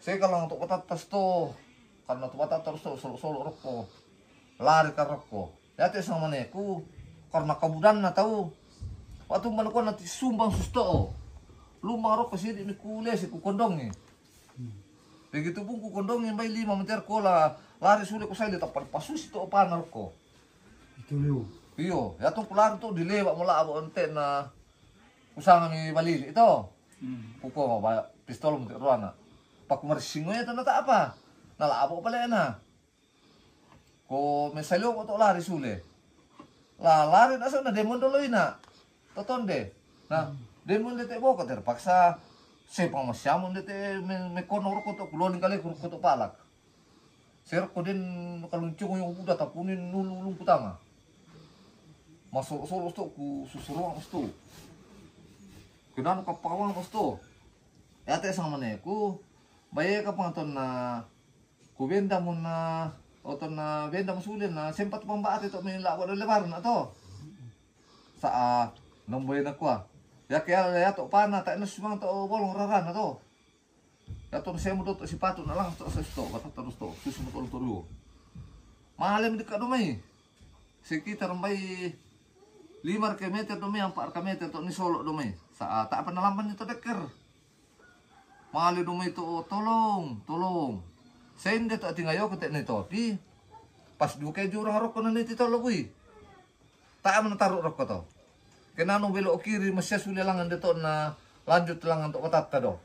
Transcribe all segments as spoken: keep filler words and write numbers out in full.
Sekalang tu' patattas to. Karna tu' patattas to, solo'-solo' rokko. Lari ka rokko. Yate sangamaneku, karna kabudanna tau. Watu manukona ti sumbang susto'o. Lumbang rokko sidi' mi kulesi kukondongi. Begitu pun kukondongi mbai lima meter kola. Lari sule kusai le tappa pasusi to' pana rokko. Itu liu. Iyo, yatu kulari to' dilewa' mula abo ente na kusanga mi balili' to. Kuko ba pistol mute ruana. Paku marisingo ya to na ta apa. Na la abo pale na. Ko mesaliu ko to' lari sule. La lari na so na demon dolo ina. Totonde. Na demon de te boko terpaksa. Sepang masiamun de te me, mekono rokko to' kuloling kaleku rokko to' palak. Serko den kaluncung yang udah tapunin nulu ulung kutama. Masolo-solo sto ku susuruang sto. Kenanu kapawang sto. Yate sangamaneku. Baye kapang tonna kubenda mun na, otonna benda mun sule na sempat pamba ate to' mi la wado lebaran ato. Sa'a nomboy na kua. Yake ya to' pana ta' ina sumang to' bolong rarana to. Yato' semu do to' sipatu na lang to' sesto bata terus to' susu mo tolu toruo. Male mi deka' do mai. Sekitar mbai lima raka meter do mai, ampa' raka meter to' ni solo' do mai. Sa'a ta' apa nalamban ni to' dekker. Male do mai to', "Tolong, tolong." Sende to' tingayo ko te' ni topi. Pas duka jurang rokko na ni ti tolo bui. Tae' mena taru' rokko to. Kenanu belok kiri, masia sule langan de to' na lanjut langan to' matatta do.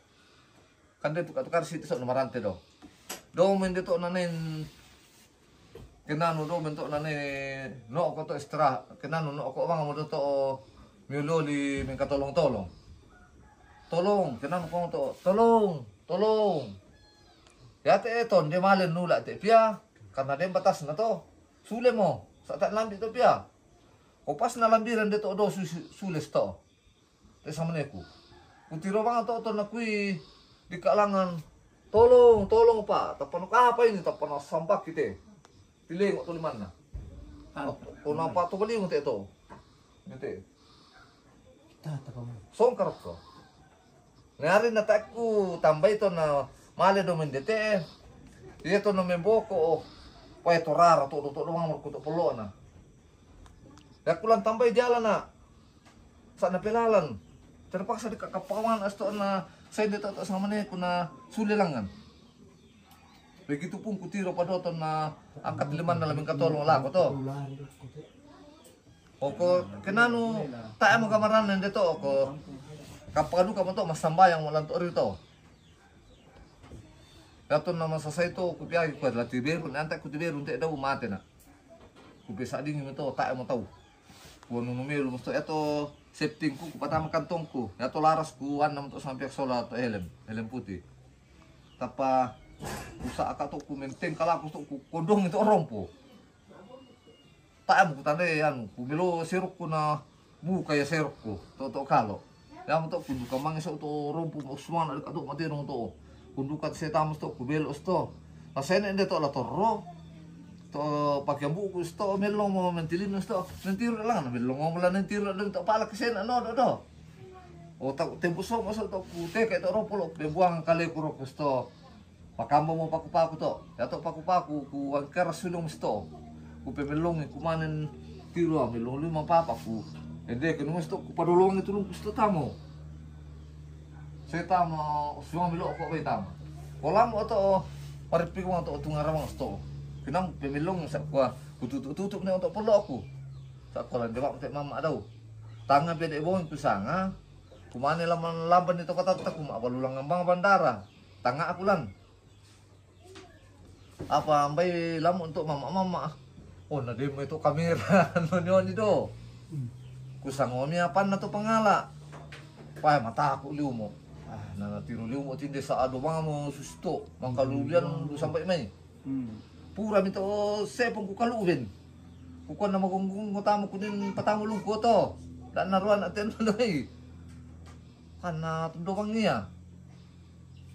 Kan de tuka-tukar si so' na marante do. Do men de to' na nen. Kenanu do men to' na nen. No' ko to' istirahat. Kenanu no' ko bang mo do to' miuloli mengka tolong-tolong. Tolong, kenanu ko to'. Tolong, tolong. Ya te' ton de malen nula' te' pia. Karna de batas na to. Sule mo, sa' ta' lambi' to' pia. Ko pas na lambiran de to' do su-, su-, sule sto. Te samaneku. Kutiro bang to' to' nakui di kalangan. "Tolong, tolong, Pak. Tappa no kapa ini, tappa no sampak kite." Tilengo' to limanna. Ko napa to baliung te' to. Te'. Songkarokko. Nari na tae' ku tambai to na male do mendete. Iya to na memboko. Pae to rara to do to do mamur ku to polona. Ya kulan tambai diala na. Sa' na pelalan. Terpaksa di kakapawan asto na sende to to samaneku na sule langan. Begitupun kutiro padoton na angkat limanna la mengka tolong lako to. Oko kenanu tae' mo gamaran nende to oko. Kappaduka mo to massambayang mo lanto ri to. Yato na masasai to kupiagi ko la tiberu nanta kutiberu nte dau mate na. Kupesadingi mo to tae' mo tau. Kuanu numelu mo to yato settingku kupatama kantongku. Yato laras kuanna mo to sampe sola to helm, helm putih. Tappa usaha ka to kumenteng kalaku to kukondongi to rompo. Tae' mo kutandai anu, kumelo serokku na buka ya serokku, to' to' kalo. Ya mo to kunduka mange so to rompu mo sumana deka to mateno to. Kunduka setamo sto kubelo sto. Na sene ende to la torro. To pakiambuku sto melong mo mentilino sto. Mentiro lang na melong mo la mentiro do to pala kesena no do do. O ta tempo so mo so to kuteke to rompu lo pembuang kaleku roko sto. Pakamba mo paku-paku to. Yato paku-paku ku angkara sulung sto. Ku pemelongi kumanen tiru melong lima papaku. Ende kenunga sto ku padolongi tulungku sto tamo. Setama suang melo ko bai tama. Kolam oto paripik wang to tungarawang sto. Kenang pemelong sa' kua kututup-tutup ne oto poloku. Sa' kolam jawab te mama adau. Tangan pede bong kusanga. Kumane laman lamban ni toko tatta kuma abalulang ngambang bandara. Tanga aku lan. Apa mbai lamu untuk mama-mama. Oh, na demo itu kamera. Noni-oni do. Kusangomi apanna to pangala. Pae mataku liumo. Ah, na tiru liumo tinde sa ado mamo susto. Mangkalulian du sampai mai. Pura mi to sepong ku kaluben. Ku kona magonggung tamu kunin patamu lungku to. Dan naruan aten doi. Kana tundo mangia.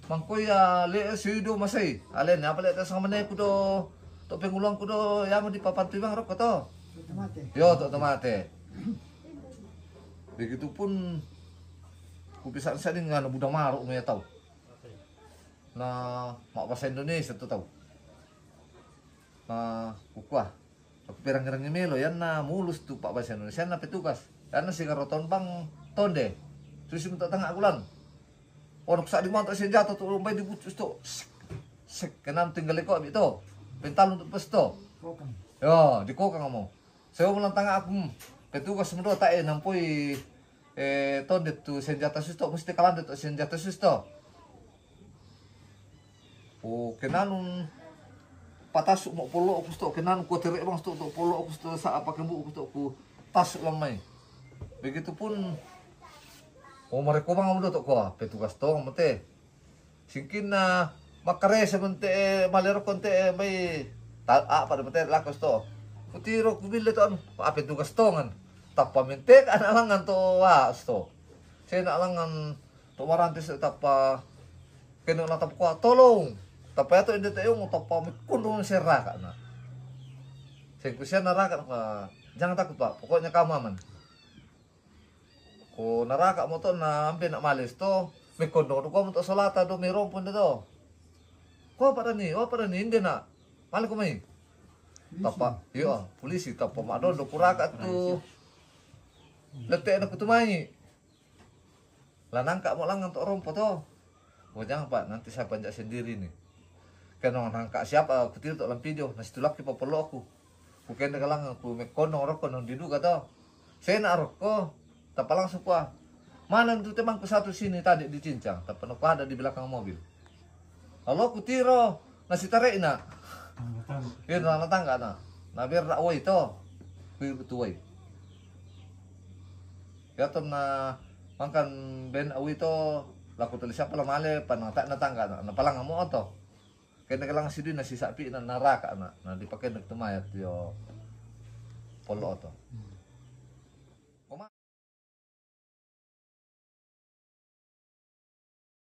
Mangkoi ya le sido masai. Ale ne apa le ta sangamaneku do. To penguluangku do ya mo di papantui bang roko to. Yo to tomate. Begitupun ku bisa sading nganu budang maru me tau. Na mabbasa Indonesia tu tau. Na kukua, aku pirang-pirang melo, iyanna mulus tu pabbasa Indonesia na petugas. Iyanna sigaro ton bang tonde. Susi minta tengah bulan. Ono kusaddi manto senjata tu lombai dibucus to. Sek, sek, kenam tinggal iko abi to. Pentalun tu pes to. Kokang. Yo, di kokang mo. Saya ulang tengah aku, hmm, petugas mendo tak eh nampoi, eh, tonde tu senjata sus to, mesti kalande tu senjata sus to. Oh, kenanun patasu mo polo aku sto, kenanun ko tere bang sto, to polo aku sto, sa apa kembu aku sto, ku tas lamai. Begitupun, oh, mereka bang udah to ko, petugas to, mete. Singkinna, makarese mente, malero konte, mai, ta, apa de mete lako sto. Kutiro kubille to anu, apa petugas tongan. Tappa mente ka anak langan to, wa, sto. Saya anak langan to marantis tappa kena na tappa kuat, "Tolong." Tappa yato ende tayong tappa mikundung seraka na. Saya kusian naraka na, "Jangan takut, Pak. Pokoknya kamu aman." Ko naraka mo to na ampe na males to. Mikundung do ko mo to salata do mirompo ende to. Ko apa dani, apa dani ende na. Male ko mai. Tappa, iyo, polisi tappa madondo kuraka tu. Lette na kutumai. La nangka mo langan to rompo to. Oh, jangan, Pak, nanti saya panjak sendiri nih. Keno nangka siapa aku tiro to lampijo, na situlakki papolokku. Ku kende ka langan ku mekkono rokko non diduga to. Sena rokko, tappa langsung kua. Mana itu temanku satu sini tadi dicincang, tappa no ada di belakang mobil. Lalu ku tiro, na sitare'na. Iya, na tangga na. Na berra wai to. Kui tu wai. Ya to na mangkan ben awi to, laku tali siapa la male, panata na tangga na, na palang mo to. Kene kalang sidi na sisapi na naraka na, na dipakai na tu mayat yo polo to.